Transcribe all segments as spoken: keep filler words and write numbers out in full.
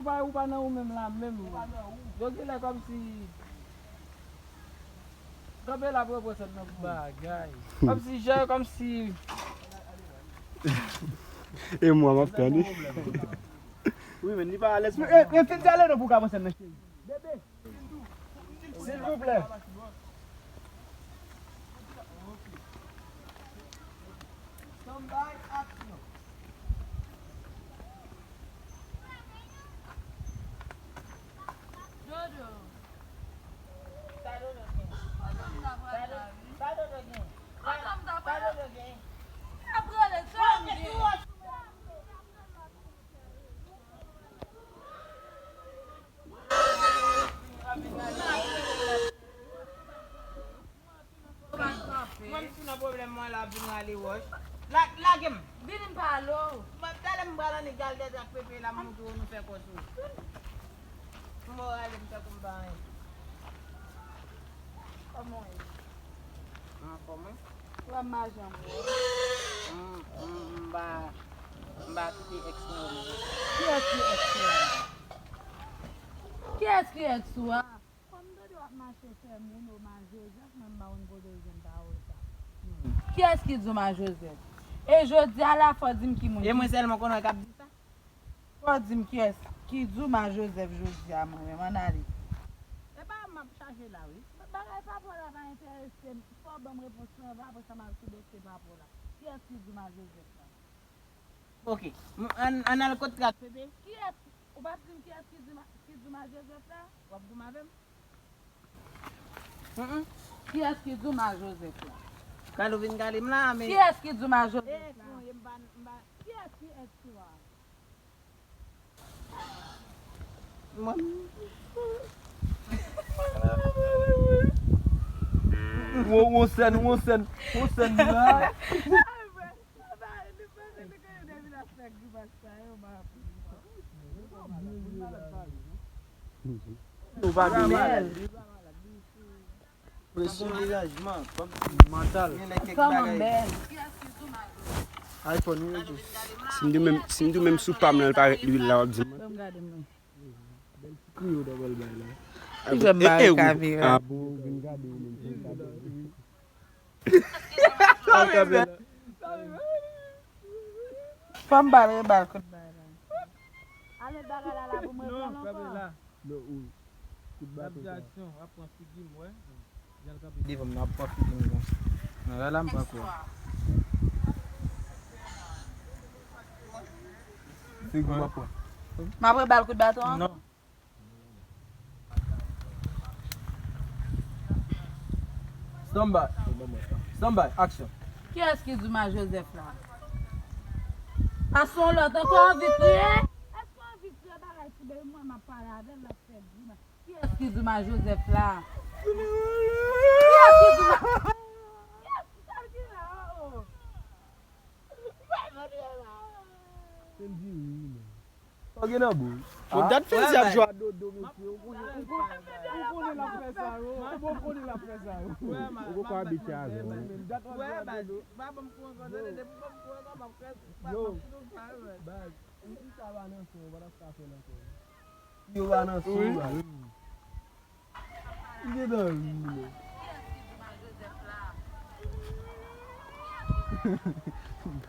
Ou pa nan ou menm la menm. Yo genlè kòmsi. Kanpe la pou yo pran sèn nan pou bagay. Kòmsi jè, kòmsi. E mwen, m ap tann wi. Wi, men li pa alèz. E, e, fin di ale non pou w ka pran sèn nan, cheri. Bebe. Silvouplè. Stand by, action. Dodo. Sa Dodo gen? Sa Dodo gen? Sa Dodo gen? Sa Dodo gen? Ap rele, sa m gen? Mwen m sou nan pwoblèm mwen la vin rale wòch. La, lage m. Vin m pale w. Mwen talè m pral annik gade ak Pepe la m montre w nou fè kò sou. M rale m tankou m pa anyen. Kòman w ye? Anfòm wi. Wè m majan mwen. M, m, m pa, m pa kite ex mwen. Kiyès ki ex ou a? Kiyès ki ex ou a? Kòm Dodo ap mache fè moun Omar Joseph, mwen m pa konn kote l jwenn pawòl sa. Kiyès ki di Omar Joseph? E jodi a la, fò w di m ki moun. E mwen sèlman konnen k ap di sa? Fò w di m kiyès ki di Omar Joseph jodi a, mwen menm, ann ale. E pa m ap chache la, wi. Bagay papa w la pa enterese m. Fò w ban m repons lan, apre sa m al sou dosye papa w la. Kiyès ki di Omar Joseph la? Ok. M, ann, ann al kot trak Pepe. Kiyès? Ou p ap di m kiyès ki di ma, ki di Omar Joseph la? W ap goumen avè m? Mm, mm. Kiyès ki di Omar Joseph la? Kalou vin gade m la, men. Kiyès ki di Omar Joseph la? Ex mwen, m pa, m pa, kiyès ki ex ou a? Mwen. Won, won sèn, won sèn, won sèn la. Ou pa byen. Presyon, deranjman, kòm mantal. Gen lè kèk bagay. iPhone wi yo tou. Si m di menm, si m di menm sou pa m nan, l parèt lwil la, w ap di m. Ban m gade mwen. Bèl ti kriyo w ta pral bay la. Li fè m bare kamera. Ah bon, vin gade w menm. Al kanpe la. Fò m ba l, rebal kout bay la. Ale bagay la la pou mwen pran l ankò. Non, ou. Kout baton sa. L ap di aksyon, w ap pran figi m, wè. Jan l kanpe devan m nan, w ap pran figi m konsa. Nan la, la, m pa kwè. Figi m w ap pran. M ap rebal kout baton an? Non. Stand by. Stand by. Action. Kiyès ki di Omar Joseph la? Pase yon lòt ankò anvi kriye? Èske w anvi kriye bagay ti bebe mwen m ap pale avè l, l ap fè grimè. Kiyès ki di Omar Joseph la? Kiyès ki di Omar? Kiyès ki sa l gen la? Oh, oh. Bay mwen kriye la. Se l di wi, men. Sa w gen nan bouch? Bon, dat fè l di ap jwe a Dodo, mesye. Ou konnen, ou konnen, ou konnen l ap fè sa yo. Ou konnen l ap fè sa yo. Ou poko abitye avè l. Dat w ap jwe a Dodo. Pa ban m kou ankò, tande, depi ban m kou ankò, m ap kraze, m ap fouti w sa yo. Baz, si sa pa nan son, ou pa t ap ka fè l ankò. Si yo pa nan son, baz. Li gentan ri, men.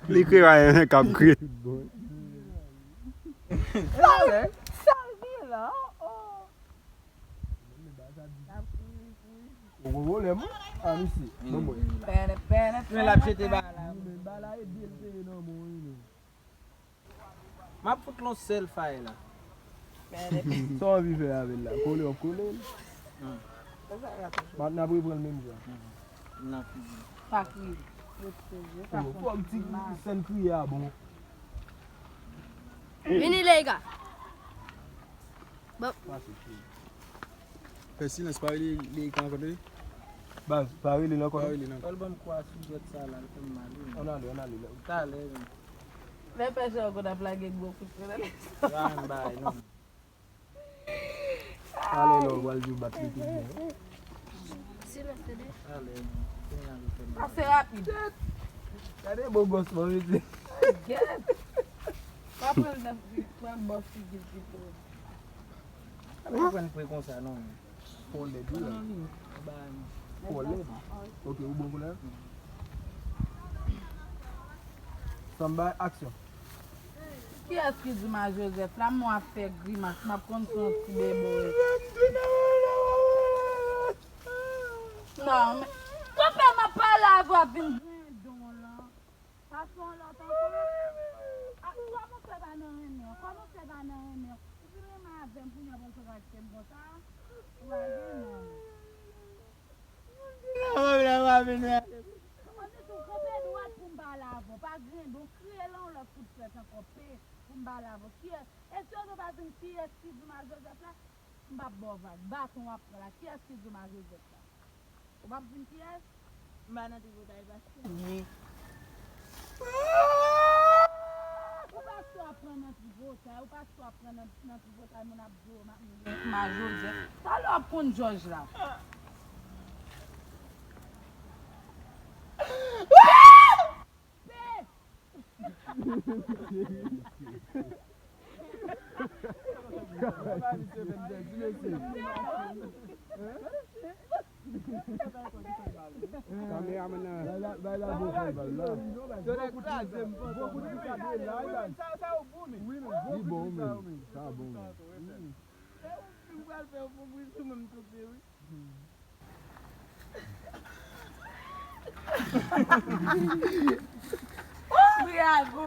Li kwe pa gen k ap kwe tout bon. Sa, sa l gen la, oh, oh. Ou gon pwoblèm, wi? A, misye. Bon, bon. Men l ap jete ba la. Men ba la ede l te ye nan men w, wi, men. M ap fout l yon sèl fay la. Sa w anvi fè avè l la? Kole w ap kole l? Hmm. N ap reprann menm jan. Hmm. Nan figi. Pa kriye. Yo ti sezi, yo ka fè. Fòk ti sèn kriye a bon. Vini, Leika. Bon. Fè silans, pa rele Leika ankò, tande? Baz, pa rele l ankò. Pa rele l ankò. Fò l ban m kou a sou dwèt sa la, l fè m mal, wi. Ann ale, ann ale. Talè, wi. Lè pè Jean Claude ap lage gwo kout pye nan lestomak. Ann bay, non. Talè la, w pral di w bat li tout bon. Silans, tande. Talè, non. Kounye a, l fè m mal. Pase rapid. Gade bò bòs mwen, mesye. Gèt. Pa pran l nan fi-, pran bò figi l pito. Pa bezwen pran pre konsa non. Fò lèd wi la. Fò lèd. Ok, ou bon koulè? Stanbay, aksyon. Kiyès ki di m a Joseph la, m w ap fè grimas, m ap konn se yon ti beboye. Non, men, kanpe m ap pale avè w ap vin grendon lan. Pa fè yon lòt ankò. A, kòman fè pa nan renmen w? Kòman fè pa nan renmen w? Ou fin renmen avè m, kounye a pou w sot achte m konsa? Ou pa gen non. Mwen di tou kanpe dwat pou m pale avè w. Pa grendon, kriye lan yon lòt kout fès ankò, pe, pou m pale avè w. Kiyès? E si yo pa di m kiyès ki di m a Joseph la, m p ap ba w vag. Baton w ap pran la. Kiyès ki di m a Joseph la? Ou p ap di m kiyès? M pa nan tripotay, pastè. Wi. Ou pastè w ap pran nan tripotay, ou pastè w ap pran nan, nan tripotay, moun ap di w m a Joseph. Talè w ap konn jòj la. Pe! Kameraman nan. Bay la, bay la bon fè bal la. Li bon wi men. Sa bon wi men. Bravo.